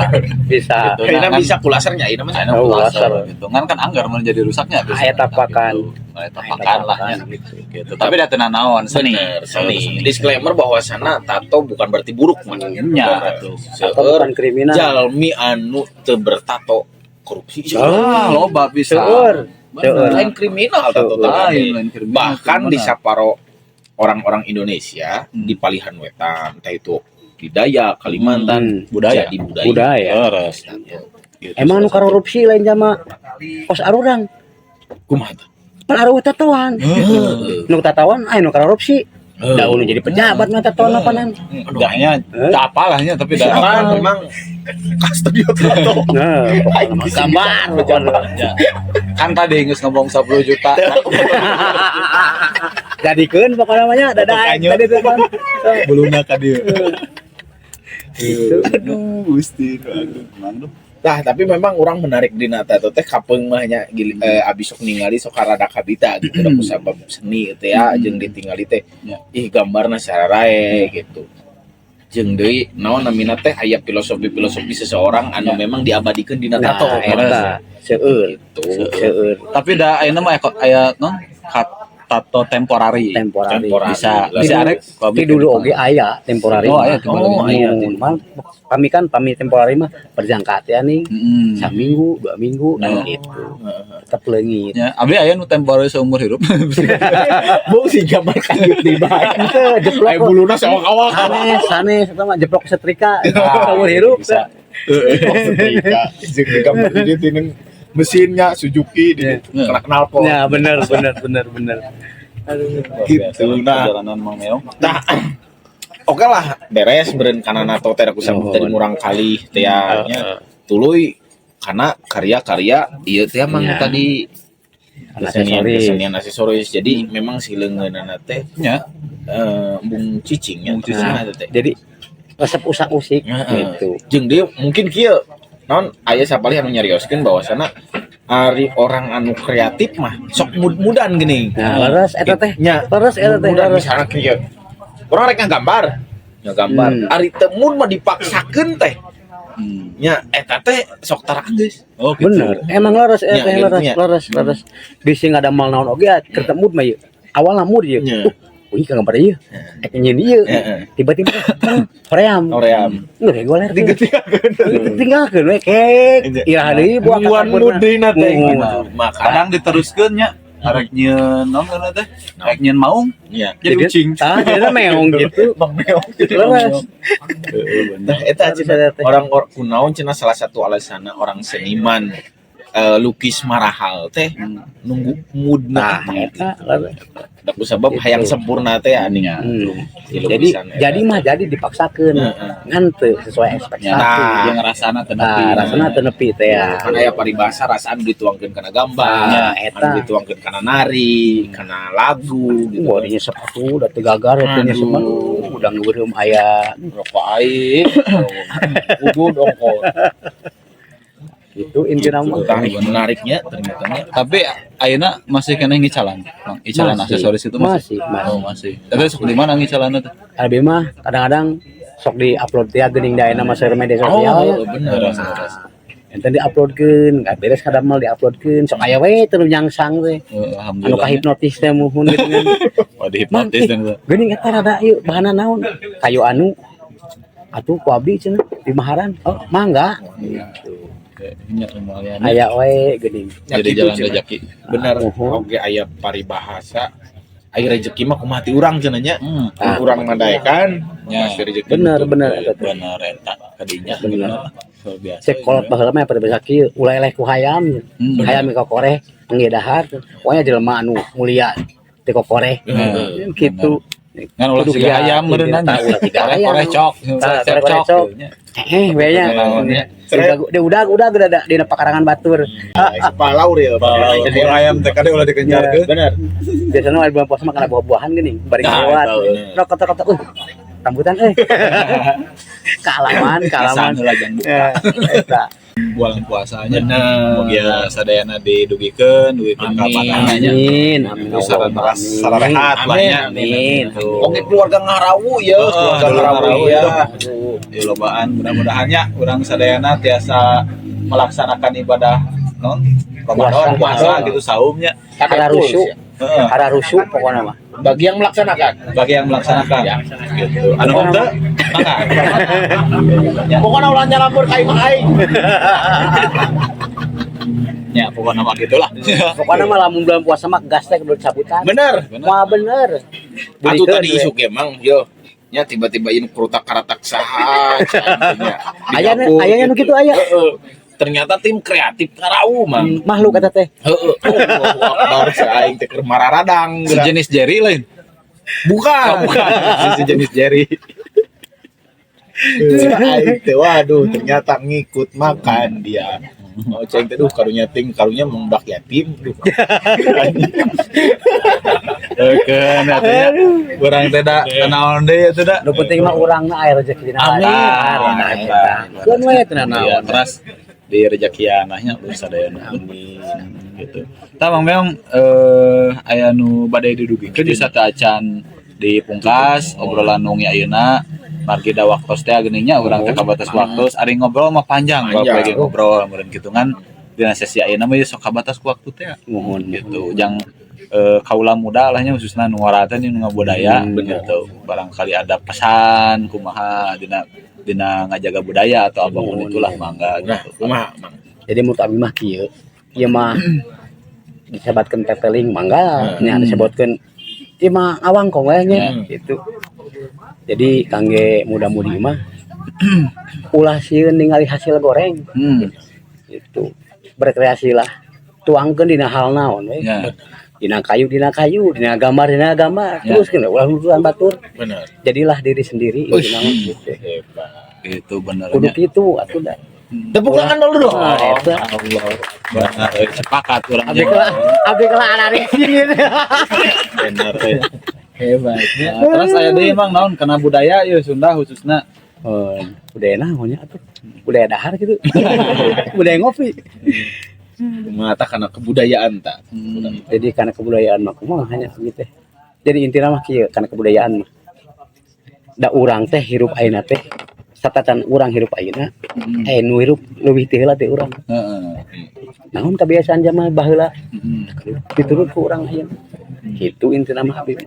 Bisa. Gitu. Ayeuna Nah, kan- bisa ku lasernya ayeuna mah. Ayeuna Oh, ku laser laser. gitu. Kan kan anggar mun jadi rusaknya bisa. Aya tapakan. Aya tapakan lah nya. Gitu. Gitu. Tapi da teu nanaon seni. Bener, seni. Disclaimer bahwasana tato bukan berarti buruk, mah. Nya atuh. Atau bukan kriminal. Jalmi anu teu bertato korupsi. Ah, loba bisa. Seueur. Seueur. Lain kriminal tato Seueur. teh. Lain, lain kriminal. Bahkan di Kriminal. saparo orang-orang Indonesia di Palihan Wetan, entah itu di Dayak, Kalimantan, Budaya. jadi budaya. Budaya. Leres. Gitu. Emang nu korupsi lain jama kos arurang. Kumaha tah? Pan areuh tatoan. Nu tatoan aya nu korupsi. Da nu jadi pejabat nu tatoan apanan. Dahnya Eh? tak apalah nya tapi dah. Kan memang kas dia tato. Nah, pokoknya mah gambar pokoknya. Ya. Kan tadi geus ngomong 10 juta. Jadikeun pokoknya namanya dadah tadi tuh kan. Belum ka dieu. Gitu. Aduh, Gusti, aduh, mang duh. Nah, tapi memang orang menarik dina tato teh kapeung mah nya abi sok ningali sok rada kabita gitu da kusabab seni teh ya jeung ditingali teh. Ya. Ih gambarna sararae gitu. Jeung deui naon namina teh aya filosofi-filosofi seseorang anu memang diabadikeun dina Nah, tato. eta seueur. Gitu. Seueur. Tapi da ayeuna mah aya non kat Tato temporary. Temporary. Temporary. Bisa Lah, bisa arek Ti dulu oge aya temporary. Oh, mah. aya temporary. Oh, aya. Mun, mah, kami kan pami temporary mah berjangka teh nih. Saminggu, 2 minggu kan Nah. gitu. Tetap leungit. Ya, abdi aya nu temporary seumur hidup. Bung sih gambar kayut di bae. Henteu jeplok. Aya buluna sawak-awak. Sanes, sanes eta mah jeplok setrika. Seumur hirup. Bisa. Oh, setrika. Jeung gambar di dieu tinen mesinnya Suzuki di kena knalpot. Ya, bener bener bener bener. Gitu, nah. Perjalanan Mang Meong. Nah, oke lah, beres beren kana nato teh ku Oh. tadi murang kali teh nya. Tuluy karena karya-karya ieu teh emang Ya. tadi kesenian Aksesoris. kesenian aksesoris. Jadi memang si leungeunana teh Ya. embung cicing nya. Embung cicing. Nah, teh. Jadi resep usak-usik Heeh. gitu. Jeung dia mungkin kieu non aya sapalih anu nyarioskeun bahwasana ari orang anu kreatif mah sok mud-mudan geuning. Nah, leres eta teh. Nya, Leres eta teh, mud-mudan leres. misalnya kieu. Urang rek ngagambar, ngagambar. Ari teu mood mah dipaksakeun teh. Nya eta teh sok tara geus. Oh, gitu. Bener, emang leres eta Ya, teh gitu leres, nya. leres, leres. Bisi ngadamal naon oge keur mood mah ieu. Awalna mood ieu. Ya. Wih, ka gambar ieu. Ek nyieun ieu. Heeh. Tiba-tiba hoream. Hoream. Geus goler. Tinggalkeun we kek. Iraha deui buah Nungguan mood deui na teh Nuhun. gitu. Maka Kadang diteruskeun nya. Arek nyieun naon ngaranna teh? Arek nyieun maung nya. jadi ucing. Tah, jadi meong gitu. Bang Meong. Leres. Nah, eta Leres cenah eta teh. orang orang kunaon cenah salah satu alasanna orang seniman lukis marahal teh nunggu moodna Nah, eta leres. Da ku sabab Gitu. hayang sempurna teh ani Hmm. di Jadi lukisan eta. jadi mah jadi dipaksakeun. Heeh. Ngan teu sesuai ekspektasi. Nah. Dia ngerasana teu nepi. Nah, rasana teu nepi teh ya. Kan aya paribasa rasa anu dituangkeun kana gambar, Nah, eta. anu dituangkeun kana nari, kana lagu gitu. Wah, dinya sepatu udah teu gagar teh nya Aduh. sepatu udah ngeureum aya Rokok aing, kudu dongkol. gitu intina mah. Tah, menariknya ternyata nya. Tapi ayeuna masih keneh ngicalan. Mang, icalan Masih. aksesoris itu masih. Masih, masih. Oh, masih. Tapi sok di mana ngicalanna teh? Abi mah kadang-kadang sok di-upload teh geuning da ayeuna mah seueur media sosial ya. Oh, bener. Leres, leres. Ente diuploadkeun, nggak beres kadang diuploadkeun, sok aya we teu nyangsang teh. Eh, Anu Alhamdulillah. kahipnotis teh muhun gitu kan. Oh, Mang, dihipnotis ih, dan geuning eta rada ieu bahanna naon? Kayu anu atuh ku abdi cenah di maharan. Oh, mangga. Gitu. Nya lumayan. Aya we geuning. Ya, Jadi gitu, jalan cenah. rezeki. Bener, Uhun. oge aya paribahasa aya rezeki mah kumaha ti urang cenah nya. Hmm. Ah. Urang mandaekan, Ya. pasti rezeki. Bener, betul. bener eta teh. Bener eta kadinya. Bener. Luar biasa. Cek kolot baheula mah pada bisa kieu ulah eleh ku hayam. Hayam kokoreh engge dahar. Pokoknya jelema anu mulia teh kokoreh. Gitu. Ngan ulah Kudu siga kieu, hayam meureun tah, ulah siga hayam. Koreh cok. Tah, Cek koreh cok. cok. Eh, we nya. Naonnya. Udah udah udah udah dina pakarangan batur. Palau real. Jadi ayam teh kade ulah dikencarkeun. Bener. Biasanya waktu bulan puasa makan buah-buahan gini, bari Nah, lewat. eta bener. Rok kotok kotok, rambutan euy. Kaalaman, kaalaman. Kesan heula jang buka. Ya, eta. Bulan puasanya. Bener. Mugia sadayana didugikeun, dugikeun ka Amin. padana nya. Amin, amin. Sarana Allahumma amin. sararehat lah nya. Amin. Oke keluarga ngarawu ya, Oh, keluarga dulur ngarawu ngarawu ya. Di lobaan mudah-mudahan nya urang sadayana tiasa melaksanakan ibadah non Ramadan Puasa. puasa gitu saumnya. Hara rusuh, Heeh. hara rusuh pokoknya mah. Bagi yang melaksanakan. Bagi yang melaksanakan Ya. gitu. Anu henteu mangga. Ya, Pokoknya ulah nyalampur ka imah aing. ya pokoknya mah gitulah. Pokoknya mah lamun bulan puasa mah gas teh kudu cabutan. Bener. Wah bener. Atuh Burikeun tadi we. isuk emang yo. Nya tiba-tiba ini kerutak karatak saha nya. Aya aya nu kitu aya. Heeh. Ternyata tim kreatif ngarawu mang. Makhluk eta teh. Heeh. Allahu Akbar aing teh keur mararadang. geura. Sejenis Jerry lain. Bukan. Oh, bukan. Sejenis Jerry. Aing teh waduh ternyata ngikut makan dia. Oh ceng teh duh karunya ting karunya mengbak yatim duh. Oke, artinya urang teh da naon deui atuh da. Nu penting mah urangna aya rezekina. Amin. Nah, eta. Keun we teu Iya, naon. terus di rezekian nya lu sadayana. Amin. Gitu. Tah Mang Meong aya nu bade didugikeun bisa teu acan dipungkas obrolan nu ayeuna margi da waktos teh geuning nya urang teh kabatas waktos ari ngobrol mah panjang kalau Panjang. lagi ngobrol meureun kitu kan Dina sesi ayeuna mah ieu sok kabatas ku waktu teh Muhun. Gitu. Jang kaula muda lah nya, khususna nu ngora teh nu ngabudaya gitu. Barangkali ada pesan kumaha dina dina ngajaga budaya atau apapun itulah, mangga Nah, gitu. Kumaha, Mang? Jadi menurut abi mah kieu. Ieu mah disebatkeun pepeling mangga, nya disebutkeun ieu mah awangkong we nya gitu. Jadi kangge muda-mudi mah ulah sieun ningali hasil goreng gitu. Berkreasi lah. Tuangkeun dina hal naon we. Dina kayu dina kayu, dina gambar dina gambar. Terus kan ulah nurutan batur. Jadilah diri sendiri intina mah gitu. Hebat. Itu bener Kudu nya. kitu atuh da. Tepuk tangan dulu dong. Nah, eta. Allah. Bener, sepakat urang. Abdi kelah arek gitu. Bener euy. Hebat. Nah, terus aya deui, Mang, naon kana budaya ieu Sunda khususna? Oh, budaya naonnya atuh? Budaya dahar gitu. Budaya ngopi. Mata karena kebudayaan tak. Jadi karena kebudayaan mah kumaha hanya gitu teh. Jadi intinya mah kieu karena kebudayaan mah. Da urang teh hirup ayeuna teh satacan urang hirup ayeuna nu hirup leuwih ti heula teh urang. Naon kebiasaan zaman baheula diturut ku urang ayeuna. Kitu intina mah abi.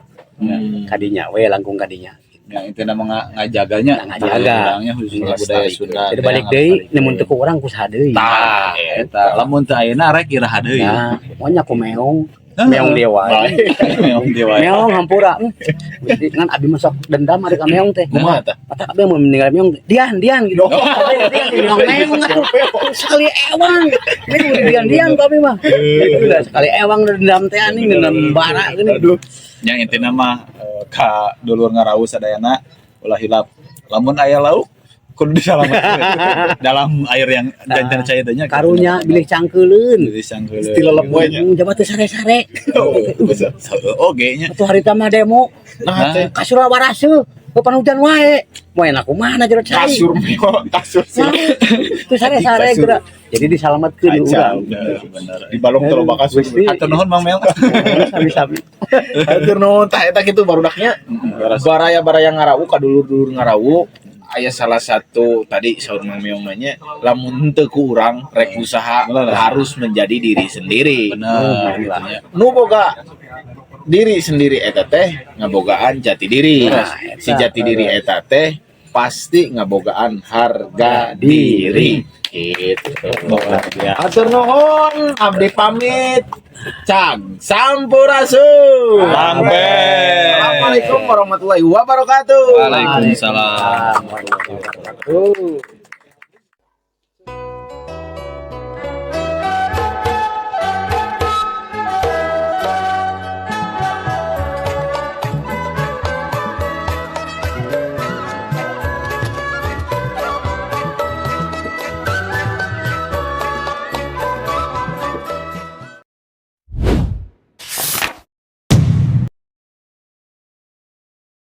Kadinya we langkung kadinya. Ya, intinya mah ngajaganya. Nah, ngajaga. Urangnya khususnya budaya Sunda. Jadi balik deui lamun teu ku urang ku saha deui. Tah, eta. Lamun teu ayeuna rek iraha deui. Nah, pokoknya ku meong. Meong dewa. Meong dewa. Meong hampura. Gusti ngan abi mah sok dendam ari ka meong teh. Kumaha tah? Mata abi mau meninggal meong teh. Dian, dian gitu. Dian, dian, meong meong atuh. Sekali ewang. Ini udah dian dian ku abi mah. Udah sekali ewang udah dendam teh anjing dendam bara gini. Aduh. Yang intina mah ka dulur ngarawu sadayana ulah hilap. Lamun aya lauk kudu disalametkeun dalam air yang jantan cai teh nya. Karunya bilih cangkeuleun. Bilih cangkeuleun. Ti lelep we nya. Jabat teu sare-sare. Oge nya. Atuh harita mah demo. Nah, teh Kasur waraseuh. Kapan hujan wae. Mau enak kumaha jero cai. Kasur meo, kasur sih. Teu sare-sare geura. Jadi disalametkeun Kacau. urang. Bener. Di balong teu loba kasur. Gusti. Hatur nuhun, Mang Mel. Sami-sami. Hatur nuhun tah eta kitu barudaknya. Baraya-baraya ngarawu ka dulur-dulur ngarawu aya salah satu tadi saur Mang Meong nanya lamun henteu ku urang rek usaha harus menjadi diri sendiri. Bener. Lah. Nu boga diri sendiri eta teh ngabogaan jati diri. Nah, Si jati diri eta teh pasti ngabogaan harga diri. Gitu. Hatur nuhun, abdi pamit. Cag, sampurasun. Sampai. Assalamualaikum warahmatullahi wabarakatuh. Waalaikumsalam. Warahmatullahi wabarakatuh.